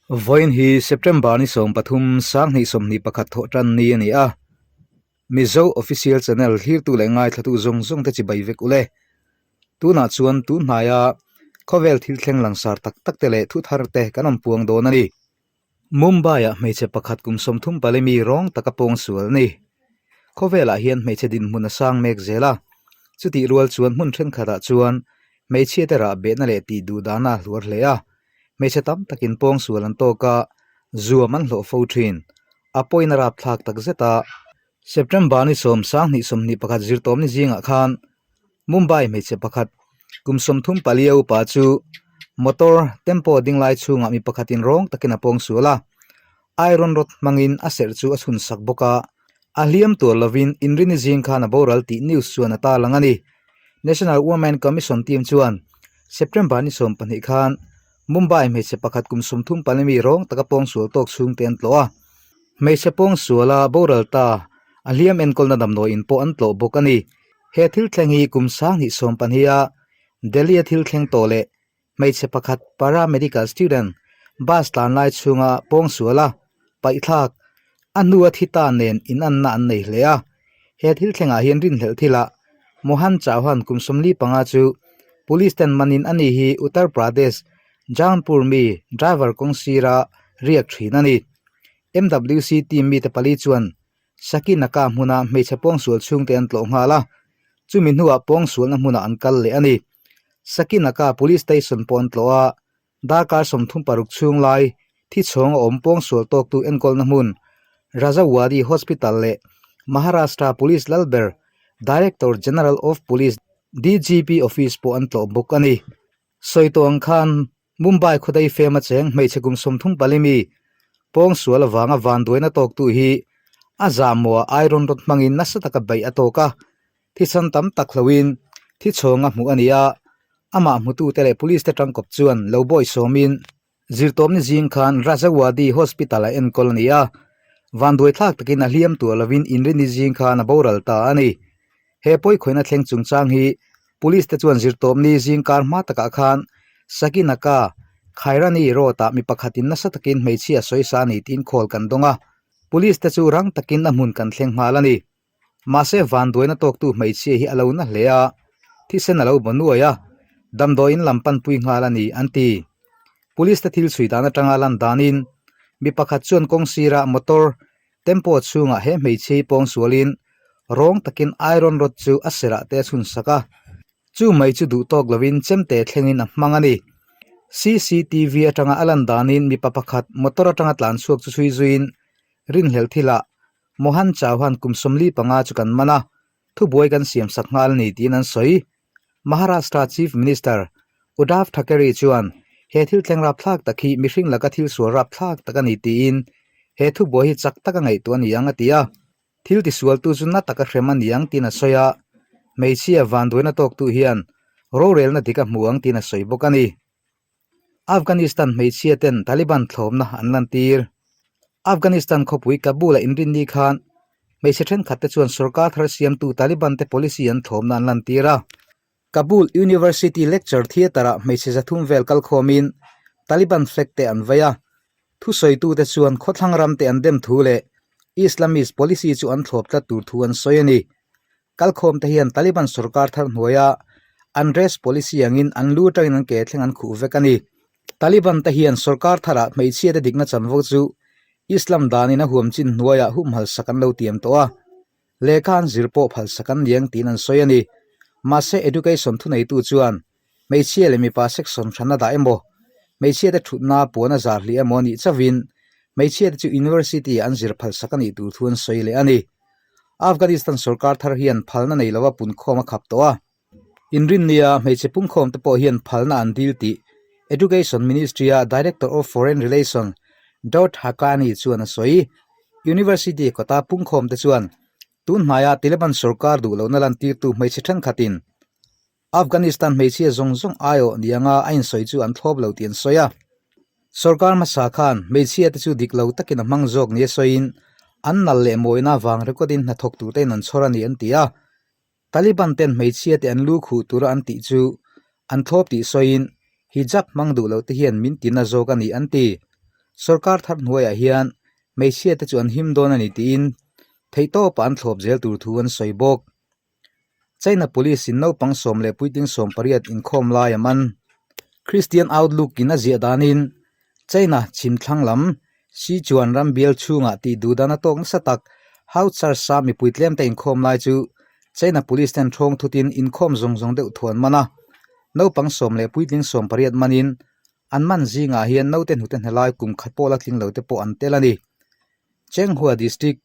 Vawiin hi September ni 13 2021 thawh tan ni a ni a. Mizo Official Channel thlirtu leh ngaithlatu zawng zawng te chibai vek ule. Tunah chuan tun hnaia khawvel thil thleng langsar tak tak te leh thu thar te kan awm puang dawn a ni. Mumbai-ah hmeichhe pakhat kum 30 pali mi rawng taka pawng sual a ni. Khawvelah hian hmeichhe dinhmun a sang mek zel a, chutih rual chuan hmun thenkhatah chuan hmeichhiate rah behna leh tih duh dahna a hluar hle a, hmeichhe tam takin pawng sual an tawk a, zuam an hlawh fo thin. A pawina rapthlak tak zet a. September ni 10, 2021 zirtawmni zingah khan Mumbai hmeichhe pakhat kum 34 a upa chu motor tempo ding lai chhungah mi pakhatin rawng takin a pawng sual a, iron rod hmangin a serh chu a chhun sak bawk a, a hliam tur lovin inrini zing khan a boral tih news chuan a tarlang a ni. National Women Commission team chuan September ni 12 khan Mumbai hmeichhe pakhat kum 34 mi rawng taka pawng sual tawk chhungte an tlawh a, hmeichhe pawng suala boral ta a hliam enkawlna damdawiin pawh an tlawh bawk a ni. He thil thleng hi kum 2020 a Delhi a thil thleng tawh leh hmeichhe pakhat paramedical student bus tlan lai chhunga pawng sual a paihthlak a hnu a thi ta nen inanna an nei hle a. He thil thlengah hian rinhlelh thilah Mohan Chauhan kum 45 chu police ten manin ani hi Uttar Pradesh Jaunpur mi driver kawng sira riak thin a ni. MWC team mite pali chuan Sakinaka hmuna hmeichhe pawngsual chhungte an tlawh nghal a, chumi hnuah pawngsualna hmunah an kal leh a ni. Sakinaka Police Station pawh an tlawh a, darkar 36 chhung lai thi chhawng a awm pawngsual tawktu enkawlna hmun Rajawadi Hospital leh Maharashtra Police Lalber Director General of Police, DGP, Office pawh an tlawh bawk a ni. Sawi tawh ang khan Mumbai khawdai fema cheng hmeichhe kum 34 mi pawngsual avanga vanduaina tawktu hi a zahmawh ah iron rod hmangin nasa taka beih a tawk a, thisen tam tak hloin thi chhawnga hmuh a ni a, amah hmutute leh police te tangkawp chuan lo bawi sawmin zirtawmni zing khan Rajawadi Hospital ah enkawl a ni a, vanduai thlak takin a hliam tur lovin inrini zing khan a boral ta a ni. He pawikhawihna thleng chungchang hi Police te chuan zirtawpni zingkar hma takah khan Sakinaka Khairani Road ah mi pakhatin nasa takin hmeichhia sawisa a ni tiin call kan dawng a, Police te chu rang takin a hmun kan thleng nghal a ni. Mahse vanduaina tawktu hmeichhia hi a lo na hle a, thisen a lo baw nuai a, damdawiin lam panpui nghal a ni an ti. Police te thil chhui dan atanga lan danin mi pakhat chuan kawng sirah motor Tempo chhungah he hmeichhe hi pawng sualin rawng takin iron rod chu a serah te a chhun sak a, chu mai chu duh tawk lovin chemte thlengin a hmang a ni. CCTV atanga a lan danin mipa pakhat motor atanga tlan chhuak chu chhui zuiin rinhlelh thilah Mohan Chauhan kum 45 chu kan man a, thubuai kan siam sak nghal a ni tiin an sawi. Maharashtra Chief Minister Uddhav Thackeray chuan he thil thleng rapthlak tak hi mihring laka thil sual rapthlak tak a ni tiin he thubuai hi chak taka ngaihtuah a ni ang a ti a. Thil tisualtu chu na taka hrem a ni ang tiin a sawi a, hmeichhia vanduaina tawktu hian rorelna dik a hmu ang tiin a sawi bawk a ni. Afghanistan hmeichhia ten Taliban thlawmna an lantir. Afghanistan khawpui Kabul-a inrinni khan hmeichhe thenkhat te chuan sorkar thar siamtu Taliban te policy an thlawmna an lantir a. Kabul University Lecture Theatre-ah hmeichhe 300 vel kalkhawmin Taliban flag te an vei a. Thusawitute chuan khawthlang ram te an dem thu leh Islamist policy chu an thlawp tlat tur thu an sawi a ni. Kalkhawm te hian Taliban sorkar thar hnuaia an dress policy angin an lu atangin an ke thleng an khuh vek a ni. Taliban te hian sorkar tharah hmeichhia te dikna chanvo chu Islam danin a huam chin hnuaiah humhal sak an lo tiam tawh a, lehkha an zir pawh phal sak an niang tiin an sawi a ni. Mahse education thuneitu chuan hmeichhia leh mipa section hran a dah emaw, hmeichhia te thutna puan a zar hlih emaw a nih chauhin hmeichhia te chu university ah an zir phal sak a nih tur thu an sawi leh a ni. Afghanistan sorkar thar hian phalna nei lova punkhawm a khap tawh a. Inrinnia hmeichhe pungkhawm te pawh hian phalna an dil tih Education Ministry-a Director of Foreign Relations Daud Haqqani chuan a sawi. University kawta pungkhawm te chuan tun hnaia Taliban sorkar duh lohna lantirtu hmeichhe thenkhatin Afghanistan hmeichhia zawng zawng aiawh ni anga a insawi chu an thlawp lo tih an sawi a. Sorkar hmasa khan hmeichhia te chu dik lo takin a hmang zawk nia sawiin an nal leh mawina avang record-in hnathawk tur tein an chhawr a ni an ti a. Taliban ten hmeichhia te an lu khuh tura an tih chu an thlawp tih sawiin hijab hmang duh lo te hian min tina zawk a ni an ti. Sorkar thar hnuaiah hian hmeichhia te chu an him dawn a ni tiin theihtawpa an thlawp zel tur thu an sawi bawk. China Police in naupang sawm leh puitling 80 inkhawm lai a man. Christian Outlook in a ziah danin China chhim thlang lam Sichuan ram bial chhungah tih duh dan a tawk nasa tak Hau Church a mipui tlem te inkhawm lai chu China Police ten thawng thutin inkhawm zawng zawng deuh thuan man a. Naupang sawm leh puitling 80 manin an man zingah hian naute hnute hnelai kum khat pawh la tling lo te pawh an tel a ni. Chenghua District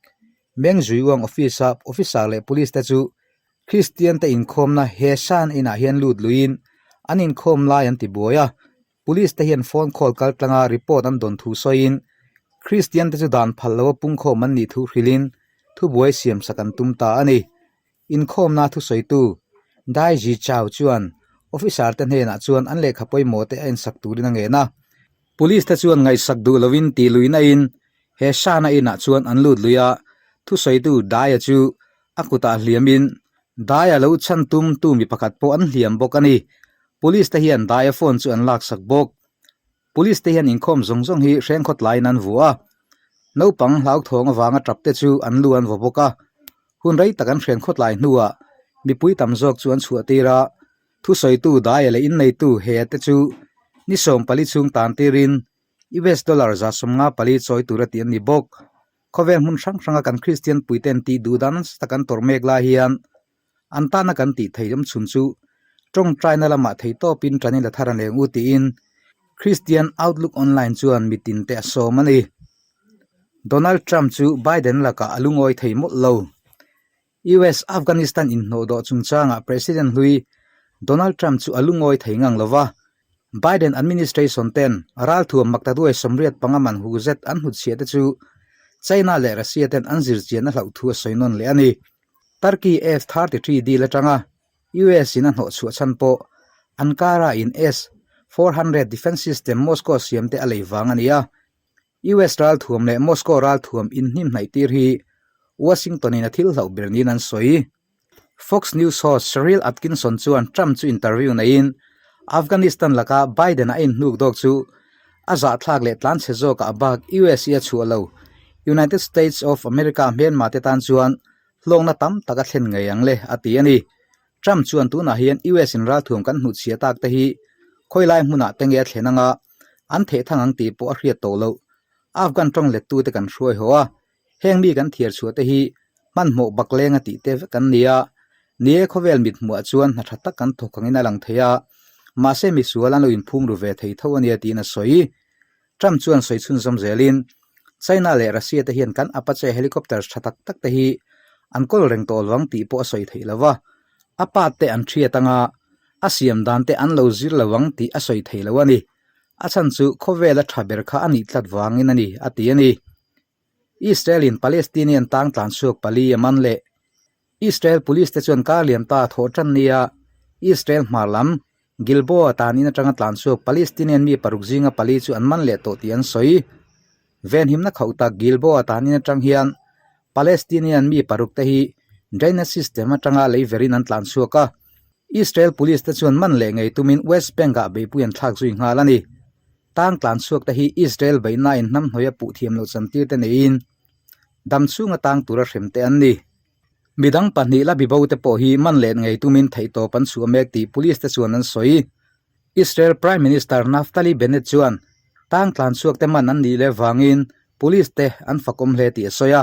Mengzhuiuang Office-a officer leh police te chu Kristian te inkhawmna he shan inah hian lut luiin an inkhawm lai an ti buai a, police te hian phone call kal tlanga report an dawn thu sawiin Kristian te chu dan phal loa pungkhawm an nih thu hrilhin thubuai siamsak an tum ta a ni. Inkhawmna thusawitu Dai Ji Chao chuan officer te hnenah chuan an lehkha pawimawh te a ensak turin a ngen a, police te chuan ngaihsak duh loin tih luihna in He Shana inah chuan an lut lui a, thusawitu Daya chu a kutah hliamin Daya lo chhan tum tu mi pakhat pawh an hliam bawk a ni. Police te hian Daya phone chu an laksak bawk. Police te hian inkhawm zawng zawng hi hreng khawtlaiin an vuah a, naupang hlauthawng avanga tap te chu an lu an vaw bawk a. Hun rei tak an hren khawtlai hnuah mipui tam zawk chu an chhuah tir a, thusawitu Daya leh inneitu He te chu ni 14 chhung tan tirin US dollar 154 chawi tura tih an ni bawk. Khawvel hmun hrang hranga kan Kristian puiten tih duh dan nasa tak an tawrh mek lai hian an tana kan tih theih awm chhun chu tawngtaina lamah thei tawpin tan i la thar a leng u tiin Christian Outlook Online chuan mitin te a sawm a ni. Donald Trump chu Biden lakah a lungawi thei mawlh lo. US Afghanistan inhnawh dawh chungchangah President hlui Donald Trump chu a lungawi thei ngang lo va, Biden administration ten ralthuam maktaduai 85 man hu zet an hnutchhiah te chu China leh Russia ten an zirchian a hlauh thu a sawi nawn leh a ni. Turkey F-33 deal atanga US in a hnawhchhuah chhan pawh Ankara in S-400 defence system Moscow siam te a lei vang a ni a, US ralthuam leh Moscow ralthuam inhnim hnaih tir hi Washington in a thil hlauh ber niin an sawi. Fox News host Sharyl Atkinson chuan Trump chu interview neiin Afghanistan laka Biden a inhnuk dawk chu a zahthlak leh tlanchhe zawkah a bak US hi a chhuah lo. United States of America hmelma te tan chuan hlawkna tam tak a thlen ngei ang le, a ti a ni. Trump chuan tunah hian US in ralthuam kan hnuchhiah tak te hi khawilai hmunah te nge a thlen anga an theh thang ang tih pawh a hriat tawh loh. Afghan tawng lettute kan hruai haw a, heng mi kan thiar chhuah te hi hmanhmawh bakleng a tih te vek an ni a. Ni e, khawvel mithmuhah chuan hna tha tak kan thawk angin a lang thei a, mahse misual an lo inphum ru ve thei tho a nia tiin a sawi. Trump chuan sawi chhunzawm zelin, China leh Russia te hian kan Apache helicopters tha tak tak te hi an kawl reng tawh lo ang tih pawh a sawi theih lo va, a part te an thiat anga a siam dan te an lo zir lo ang tih a sawi thei lo a ni. A chhan chu khawvela tha ber kha a nih tlat vangin a ni, a ti a ni. Israel in Palestinian tang tlan chhuak pali a man leh Israel police te chuan kar liam ta thawh tan nia Israel hmar lam Gilboa tan in atanga tlan chhuak Palestinian mi paruk zinga pali chu an man leh tawh tih an sawi. Venhimna khauh tak Gilboa tan in atang hian Palestinian mi paruk te hi drainage system atanga lei verin an tlan chhuak a. Israel police te chuan man leh ngei tumin West Bank ah beihpui an thlak zui nghal a ni. Tang tlan chhuak te hi Israel beihna in hnamhnawih a puh thiam loh chantir te neiin dam chhunga tang tura hrem te an ni. Midang pahnih la bibo te pawh hi man leh ngei tumin theihtawp an chhuah mek tih police te chuan an sawi. Israel Prime Minister Naftali Bennett chuan tang tlan chhuak te man an nih leh vangin police te an fakawm hle tih a sawi a,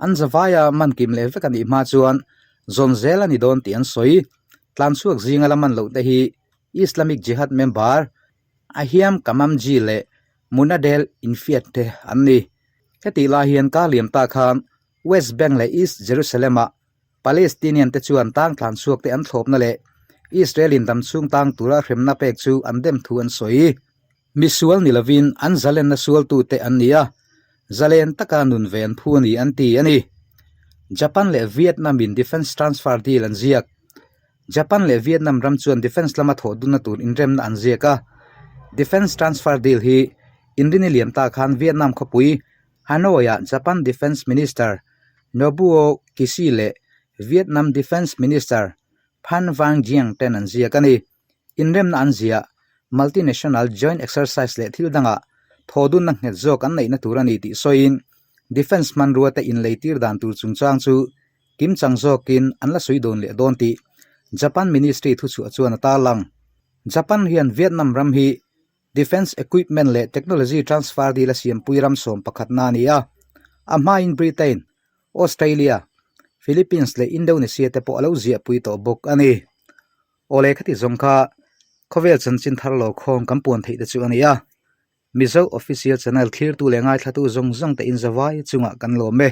an zavaia man kim leh vek a nih hma chuan zawn zel a ni dawn tih an sawi. Tlan chhuak zinga la man loh te hi Islamic Jihad member Ahiam Kamamji leh Munadel Infiat te an ni. Hetih lai hian kar liam ta khan West Bank leh East Jerusalem-ah Palestinian te chuan tang tlan chhuak te an thlawpna leh Israel in dam chhung tang tura hremna pek chu an dem thu an sawi. Misual ni lovin an zalenna sualtute an ni a, zalen taka nun ve an phu a ni an ti a ni. Japan leh Vietnam in defence transfer deal an ziak. Japan leh Vietnam ram chuan defence lama thawh dunna tur inremna an ziak a. Defence transfer deal hi inrini liam ta khan Vietnam khawpui Hanoi-ah Japan Defence Minister Nobuo Kishi leh Vietnam Defence Minister Phan Van Giang ten an ziak a ni. Inremna an ziah, multinational joint exercise leh thil dangah Thawhdunna nghet zawk an neihna tur a ni tih sawiin Defence hmanrua te inleitir dan tur chungchang chu kimchang zawkin an la sawi dawn leh dawn tih Japan Ministry thuchhuah chuan a tarlang. Japan hian Vietnam ram hi Defence Equipment leh Technology Transfer deal a siampui ram 11 na a ni a, a hmain Britain, Australia, Philippines leh Indonesia te pawh a lo ziahpui tawh bawk a ni. Awle khati zawng kha khawvel chanchin thar lo khawm kan puan theih te chu a ni a, Mizo Official Channel thlirtu leh ngaithlatu zawng zawng te inzawai chungah kan lawm e.